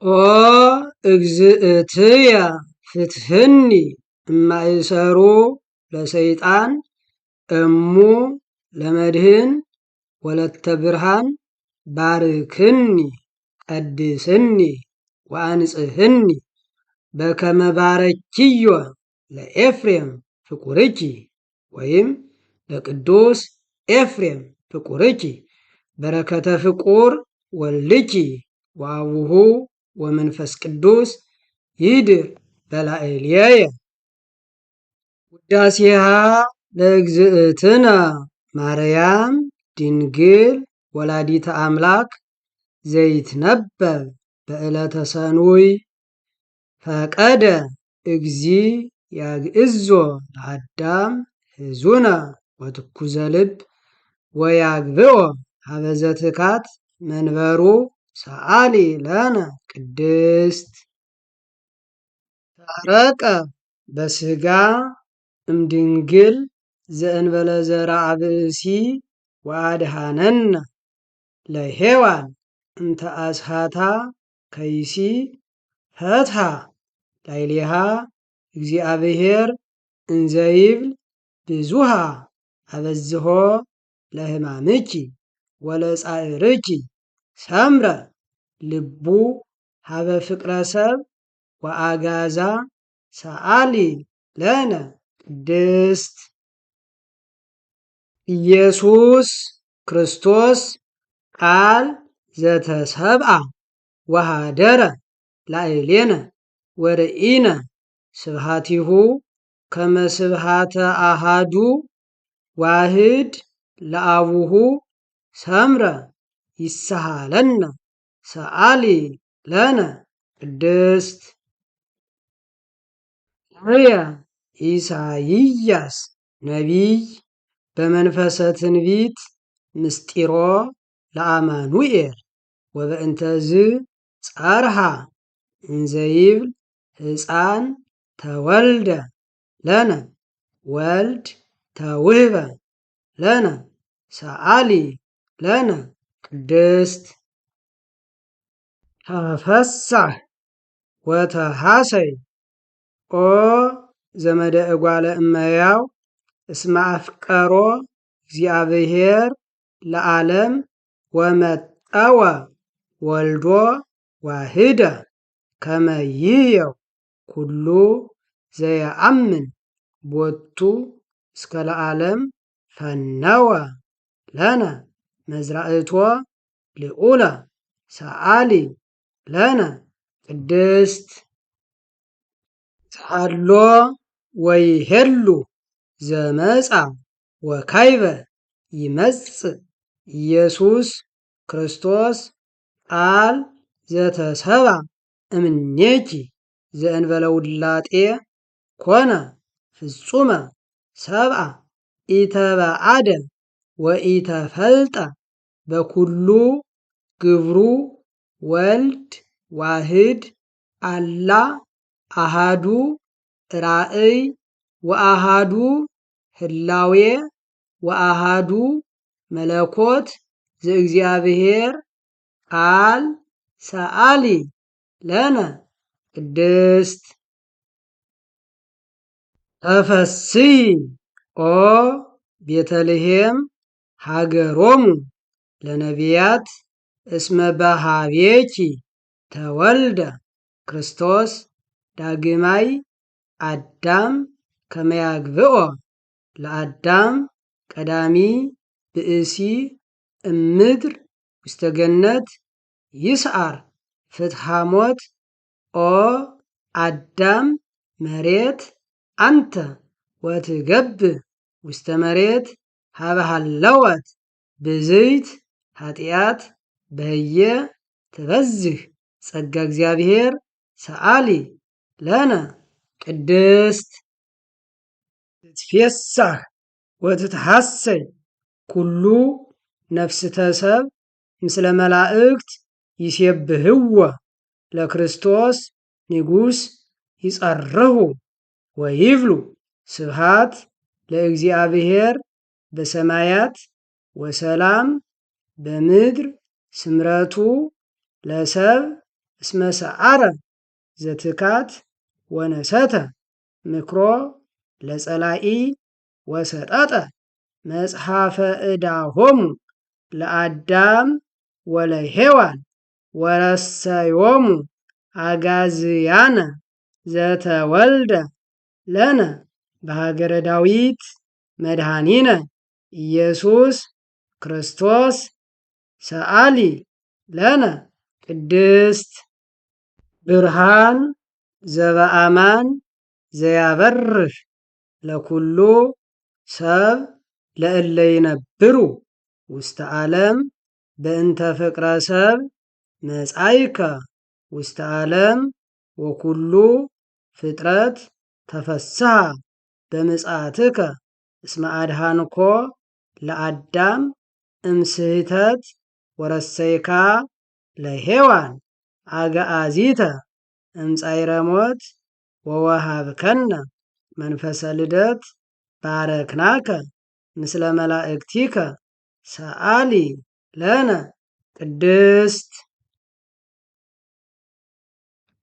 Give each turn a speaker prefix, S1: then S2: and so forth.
S1: ኦ እግዝእትየ ፍትሕኒ እማእሰሩ ለሰይጣን እሙ ለመድህን ወለተ ብርሃን ባርክኒ ቀድስኒ ወአንጽህኒ በከመ ባረኪዮ ለኤፍሬም ፍቁርኪ ወይም ለቅዱስ ኤፍሬም ፍቁርኪ በረከተ ፍቁር ወልድኪ ወአቡሁ ወመንፈስ ቅዱስ ይድር በላዕሌየ። ውዳሴሃ ለእግዝእትነ ማርያም ድንግል ወላዲተ አምላክ ዘይትነበብ በዕለተ ሰኑይ ፈቀደ እግዚ ያግዕዞ ለአዳም ህዙነ ወትኩዘ ልብ ወያግብኦ ሀበ ዘትካት መንበሩ ሰአሊ ለነ ቅድስት። ተረቀ በስጋ እምድንግል ዘእንበለ ዘርአ ብእሲ ወአድኀነነ ለሔዋን እንተ አስሐታ ከይሲ ፈትሐ ላዕሌሃ እግዚአብሔር እንዘ ይብል ብዙሃ አበዝሖ ለሕማምኪ ወለጻዕርኪ ሰምረ ልቡ ሀበ ፍቅረ ሰብ ወአጋዛ ሰአሊ ለነ ቅድስት። ኢየሱስ ክርስቶስ ቃል ዘተሰብአ ወኀደረ ላዕሌነ ወርኢነ ስብሐቲሁ ከመ ስብሐተ አሐዱ ዋህድ ለአቡሁ ሰምረ ይሰሃለነ ሰአሊ ለነ ቅድስት። ርእየ ኢሳይያስ ነቢይ በመንፈሰ ትንቢት ምስጢሮ ለአማኑኤል ወበእንተዝ ጸርሃ እንዘ ይብል ሕፃን ተወልደ ለነ ወልድ ተውህበ ለነ ሰአሊ ለነ ቅድስት። ተፈሳህ ወተሐሰይ ኦ ዘመደ እጓለ እመሕያው እስመ አፍቀሮ እግዚአብሔር ለዓለም ወመጠወ ወልዶ ዋህደ ከመ ይህየው ኩሉ ዘየአምን ቦቱ እስከ ለዓለም ፈነወ ለነ መዝራእቶ ልዑለ ሰአሊ ለነ ቅድስት። ሀሎ ወይሄሉ ዘመጻ ወካይበ ይመጽእ ኢየሱስ ክርስቶስ ቃል ዘተሰብአ እምኔኪ ዘእንበለ ውላጤ ኮነ ፍጹመ ሰብአ ኢተበአደ ወኢተፈልጠ በኩሉ ግብሩ ወልድ ዋህድ አላ አሃዱ ራእይ ወአሃዱ ህላዌ ወአሃዱ መለኮት ዘእግዚአብሔር ቃል ሰአሊ ለነ ቅድስት። ተፈስሒ ኦ ቤተልሔም ሀገሮሙ ለነቢያት እስመ በኀቤኪ ተወልደ ክርስቶስ ዳግማይ አዳም ከመ ያግብኦ ለአዳም ቀዳሚ ብእሲ እምድር ውስተ ገነት ይስዓር ፍትሐ ሞት ኦ አዳም መሬት አንተ ወትገብእ ውስተ መሬት ሀበ ሀለወት ብዝይት ኃጢአት በህየ ትበዝህ ጸጋ እግዚአብሔር ሰአሊ ለነ ቅድስት። ትትፌሳህ ወትትሐሰይ ኩሉ ነፍስተ ሰብ ምስለ መላእክት ይሴብህዎ ለክርስቶስ ንጉሥ ይጸርሁ ወይብሉ ስብሃት ለእግዚአብሔር በሰማያት ወሰላም በምድር ስምረቱ ለሰብ እስመ ሰዓረ ዘትካት ወነሰተ ምክሮ ለጸላኢ ወሰጠጠ መጽሐፈ ዕዳሆሙ ለአዳም ወለሔዋን ወረሰዮሙ አጋዝያነ ዘተወልደ ለነ በሀገረ ዳዊት መድኃኒነ ኢየሱስ ክርስቶስ ሰአሊ ለነ ቅድስት። ብርሃን ዘበአማን ዘያበርህ ለኩሉ ሰብ ለእለ ይነብሩ ውስተ ዓለም በእንተ ፍቅረ ሰብ መጻይከ ውስተ ዓለም ወኩሉ ፍጥረት ተፈስሐ በምጽአትከ እስመ አድኃንኮ ለአዳም እምስህተት ወረሰይካ ለሔዋን አግዓዚተ እምጻዕረ ሞት ወወሃብከነ መንፈሰ ልደት ባረክናከ ምስለ መላእክቲከ ሰአሊ ለነ ቅድስት።